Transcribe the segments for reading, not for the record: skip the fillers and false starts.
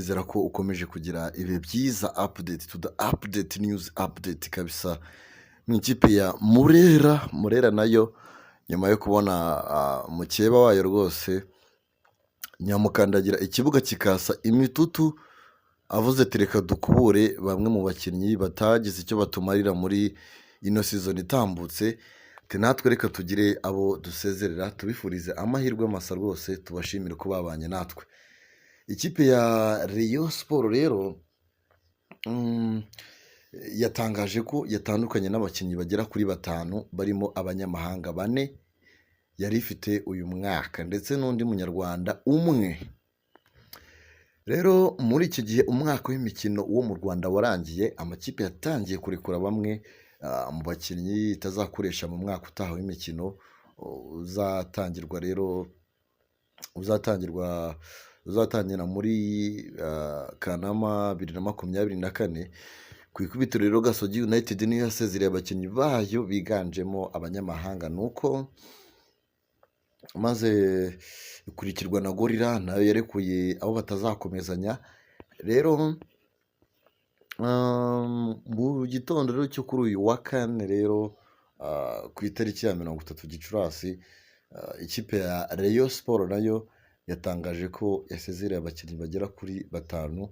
Nizera ko ukomeje kugira ibihe byiza. Update to the update, news update kabisa mu ikipe ya Murera. Murera nayo nyuma yo kubona mukeba wayo rwose nyamukandagira ikibuga kikasa imitutu, avuze ati: "Reka dukubure bamwe mu bakinnyi batagize icyo batumarira muri ino season itambutse." Ati: "Natwe reka tugire abo dusezerera, tubifurize amahirwe masa rwose, tubashimire ko babanye natwe." Ikipe ya Rayon Sport rero yatangaje ko yatandukanye n'abakinnyi bagera kuri batanu, barimo abanyamahanga bane yari ifite uyu mwaka ndetse n'undi munyarwanda umwe. Rero muri iki gihe umwaka w'imikino wo mu Rwanda warangiye, amakipe yatangiye kurekura bamwe mu bakinnyi itazakoresha mu mwaka utaha w'imikino uzatangirwa rero uzatangirwa uzatangira muri Kanama 2024. Ku ikubitiro rero, Gasogi United niyo yasezereye abakinnyi bayo biganjemo abanyamahanga, nuko maze ikurikirwa na Gorilla, nayo yarekuye abo batazakomezanya. Rero mu gitondo rero cyo kuri uyu wa kane rero, ku itariki ya 30 Gicurasi, ikipe ya Rayon Sport nayo yatangaje ko yasezereye abakinnyi bagera kuri batanu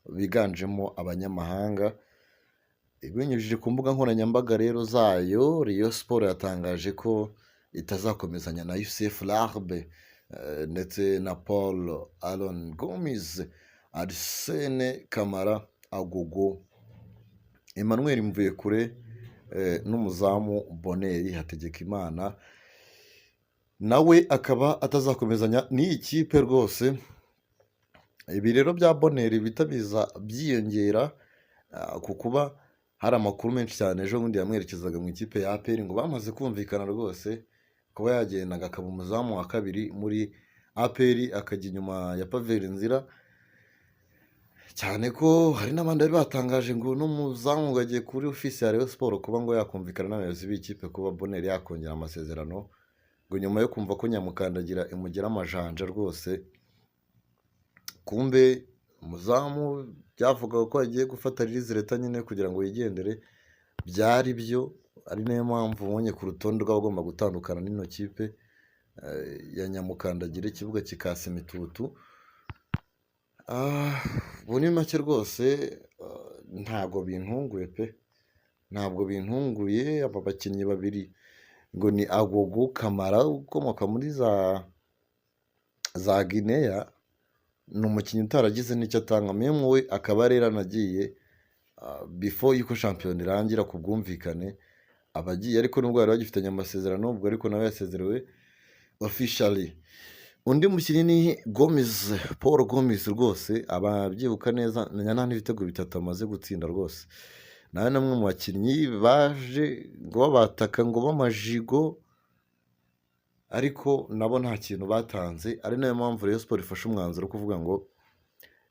biganjemo abanyamahanga. Ibinyujije ku mbuga nkoranyambaga rero zayo, Rayon Sport yatangaje ko itazakomezanya na Youssef Rharb ndetse na Paul Aaron Gomis, Arsene Kamara Agogo, Emmanuel Mvuyekure n'umuzamu Bonheur Hategekimana, nawe akaba atazakomezanya n'iyi kipe rwose. Ibi rero bya Bonheur bihita biza byiyongera ku kuba hari amakuru menshi cyane ejo bundi yamwerekezaga mu ikipe ya APR, ngo bamaze kumvikana rwose kuba yagendaga akaba umuzamu wa kabiri muri APR, akajya inyuma ya Pavelh Ndzila, cyane ko hari n'abandi bari batangaje ngo n'umuzamu ngo agiye kuri ofisi ya Rayon Sport kuba ngo yakumvikana n'abayobozi b'ikipe kuba Bonheur yakongera amasezerano, ngo nyuma yo kumva ko nyamukandagira imugera amajanja rwose. Kumbe umuzamu byavugaga ko agiye gufata release letter nyine kugira ngo yigendere, byari byo, ari nayo mpamvu ubonye ku rutonde rw'abagomba gutandukana n'ino kipe ya nyamukandagira ikibuga kikasa imitutu. Muri make rwose ntabwo bintunguye pe, ntabwo bintunguye. Aba bakinnyi babiri ngo ni Agogo Kamara ukomoka muri za Gineya, ni umukinnyi utaragize n'icyo atanga, même we akaba yari yaranagiye before yuko shampiyona irangira ku bwumvikane aba agiye, ariko nubwo bari bagifitanye amasezerano ubwo, ariko nawe yasezerewe officially. Undi mukinnyi ni Gomis, Paul Gomis rwose ababyibuka neza, menya nta n'ibitego bitatu amaze gutsinda rwose. Nawe ni umwe mu bakinnyi baje ngo babataka ngo b'amajigo, ariko nabo nta kintu batanze, ari nayo mpamvu Rayon Sport ifashe umwanzuro wo kuvuga ngo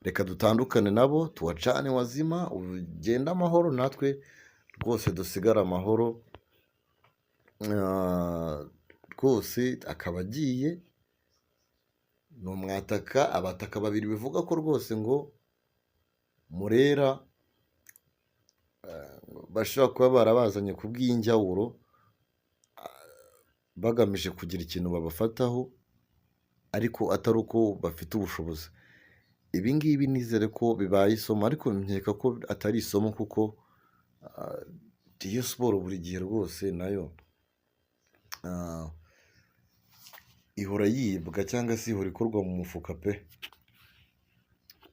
reka dutandukane nabo, tuwacane wazima, ugende amahoro, natwe rwose dusigare amahoro. Rwose akaba agiye, ni umwataka, abataka babiri bivuga ko rwose ngo Murera bashobora kuba barabazanye ku bw'injyawuro, bagamije kugira ikintu babafataho, ariko atari uko bafite ubushobozi. Ibi ngibi nizere ko bibaye isomo, ariko nkeka ko atari isomo, kuko Rayon Sport buri gihe rwose nayo ihora yibwa cyangwa se ihora ikorwa mu mufuka pe,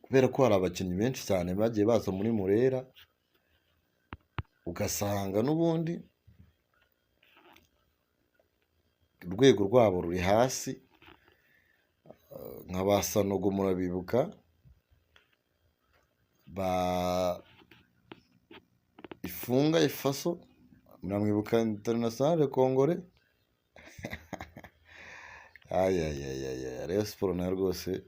kubera ko hari abakinnyi benshi cyane bagiye baza muri Murera, ugasanga n'ubundi urwego rwabo ruri hasi, nka ba Sanogo murabibuka, ba Ifunga Ifaso muramwibuka, international congolais. Ayayayaya, Rayon Sport nayo rwose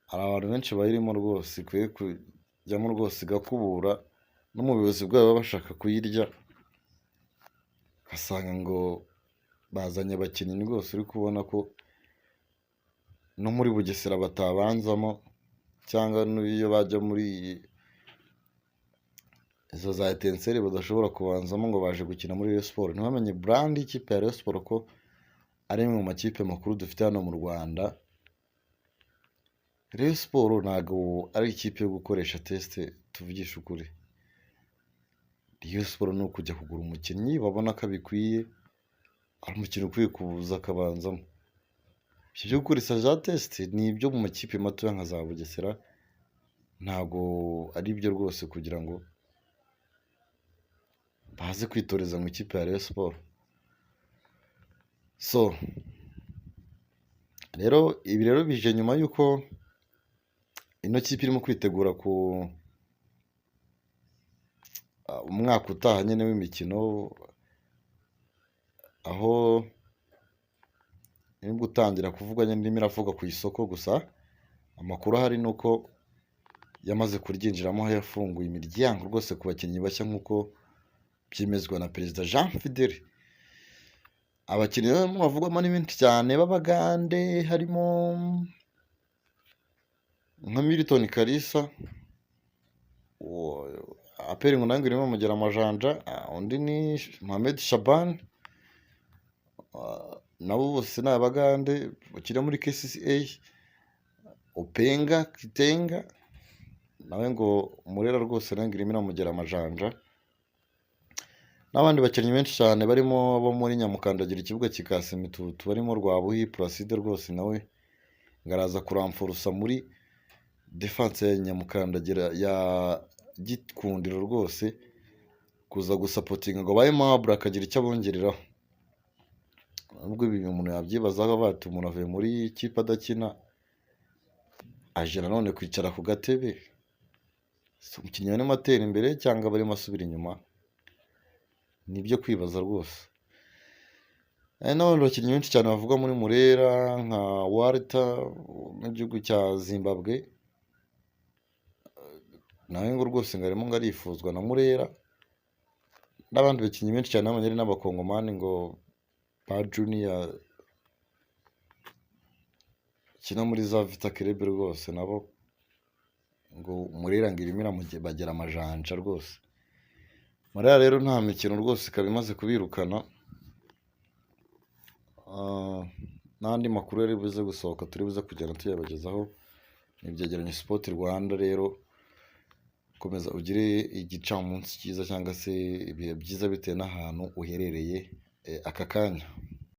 hari abantu benshi bayirimo rwose ikwiye kujyamo rwose igakubura, no mu buyobozi bwayo baba bashaka kuyirya, ugasanga ngo bazanye abakinnyi rwose uri kubona ko no muri Bugesera batabanzamo. cyangwa n'iyo bajya muri izo za Etincelles badashobora kubanzamo ngo baje gukina muri Rayon Sports, ntibamenye brand y'ikipe ya Rayon Sports ko ari imwe mu makipe makuru dufite hano mu Rwanda. Rayon Sports ntabwo ari ikipe yo gukoresha test, tuvugishe ukuri. Rayon Sports ni ukujya kugura umukinnyi babona ko abikwiye, ari umukinnyi ukwiye kuza akabanzamo. Ibyo byo gukoresha za test ni ibyo mu makipe matoya nka za Bugesera, ntabwo ari byo rwose kugira ngo baze kwitoreza mu ikipe ya Rayon Sports. So rero ibi rero bije nyuma y'uko ino kipe irimo kwitegura ku umwaka utaha nyine w'imikino, aho iri gutangira kuvugwa nyine, irimo iravuga ku isoko. Gusa amakuru ahari ni uko yamaze kuryinjiramo, aho yafunguye imiryango rwose ku bakinnyi bashya nk'uko byemezwa na Perezida Jean Fidele. Abakinnyi barimo bavugwamo ni benshi cyane b'Abagande, harimo nka Milton Kalisa, APR ngo nawe ngo irimo mugera amajanja, undi ni Mohamed Shaban, nabo bose ni Abagande bakina muri KCCA, Openga Kitenga nawe ngo Murera rwose nawe ngo irimo iramugera amajanja, n'abandi bakinnyi benshi cyane barimo abo muri Nyamukandagira ikibuga kikasa imitutu, barimo Rwabuhi Placide rwose nawe ngo araza kuramfurusa muri defense ya Nyamukandagira ya Gikundiro rwose, kuza gusapotinga ngo abaye Mabure akagira icyo abongereraho. Nubwo ibi umuntu yabyibazaho bati umuntu avuye muri kipe adakina aje nanone kwicara ku gatebe, si umukinnyi arimo atera imbere cyangwa aba arimo asubira inyuma? Ni ibyo kwibaza rwose. Hari n'abandi bakinnyi benshi cyane bavugwa muri Murera nka Walter mu gihugu cya Zimbabwe, nawe ngo rwose ngo arimo ngo arifuzwa na Murera, n'abandi bakinnyi benshi cyane b'abanyeri n'Abakongomani ngo ba Junior bakina muri za Vita Club rwose, nabo ngo Murera ngo irimo iramubagera amajanja rwose. Murera rero nta mikino rwose, ikaba imaze kubirukana. N'andi makuru yari buze gusohoka turi buze kugenda tuyabagezaho. Ni Ibyegeranyo Sport Rwanda rero, komeza ugire igicamunsi cyiza cyangwa se ibihe byiza bitewe n'ahantu uherereye aka kanya.